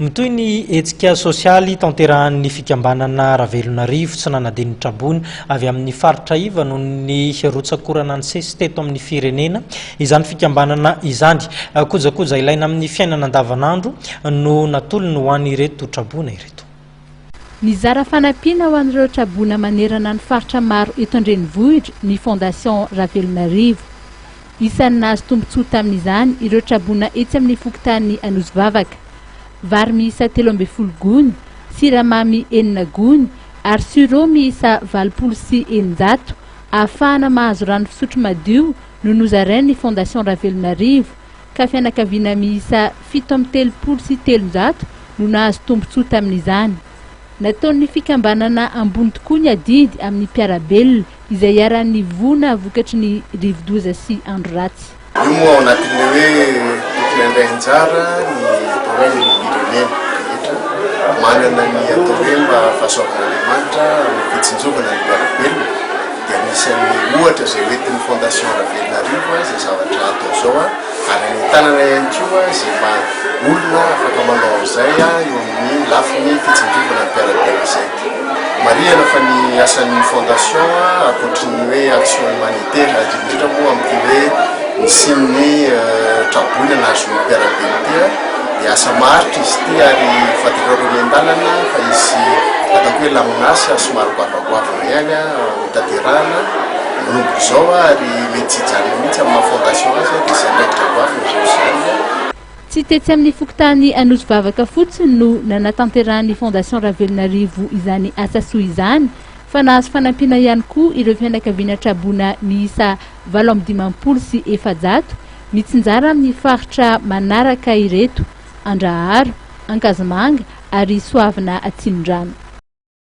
Mitohy ny hetsika sosialy tanterahan'ny fikambanana Ravelonarivo tsy nanadino traboina avy amin'ny faritra iva noho ny rotsak'orana nisesy teto amin'ny firenena izany fikambanana izany. Kojakoja ilaina amin'ny fiainana andavanandro no natolony ho an'ireto traboina ireto. Nizara fanampiana ho an'ireo traboina manerana ny faritra maro eto an-drenivohitra ny Fondation Ravelonarivo. Isan'ny nahazo tombontsoa tamin'izany ireo traboina etsy amin'ny fokontany Anosivavaka. Vary miisa 13 gony, siramamy enina gony ary sur'eau miisa 680 ahafahana mahazo rano fisotro madio no nozarain'ny Fondation Ravelonarivo ka fianakaviana miisa 337 no nahazo tombontsoa tamin'izany. Nataon'ny fikambanana ambony tokoa ny adidy amin'ny mpiara-belona izay iharan'ny voina vokatry ny rivodoza sy andro ratsy. Io moa ao anatin'ilay hoe tokony handray anjara ny atao hoe ny olom-pirenena rehetra manana ny atao hoe mba fahasoavan'Andriamanitra amin'ny fitsinjovana ny mpiara-belona dia anisan'ny ohatra izay hoentin'ny Fondation Ravelonarivo izay zavatra atao izao ary anentanana ihany koa izay mba olona afaka manao an'izay eo amin'ny lafiny fitsinjovana ny mpiara-belona izay. Marihana fa ny asan'ny Fondation ankoatry ny hoe action humanitaire indrindra indrindra moa amin'ity hoe nisian'ny traboina nahazoan'ny mpiara-belona ity dia asa maharitra izy ity ary fantatrareo miandalana fa hisy ataoko hoe lamin'asa somary goavagoavana ihany hotanterahana manomboka izao ary mety tsy hijanona mihitsy amin'ny maha fondation azy dia hisy andraikitra goavana izao izany. Tsy tetsy amin'ny fokontany Anosivavaka fotsiny no nanatanterahan'ny Fondation Ravelonarivo izany asa soa izany fa nahazo fanampiana ihany koa ireo fianakaviana traboina miisa 458 mitsinjara amin'ny faritra manaraka ireto, Andraharo, Ankazomanga ary Soavina Atsimondrano.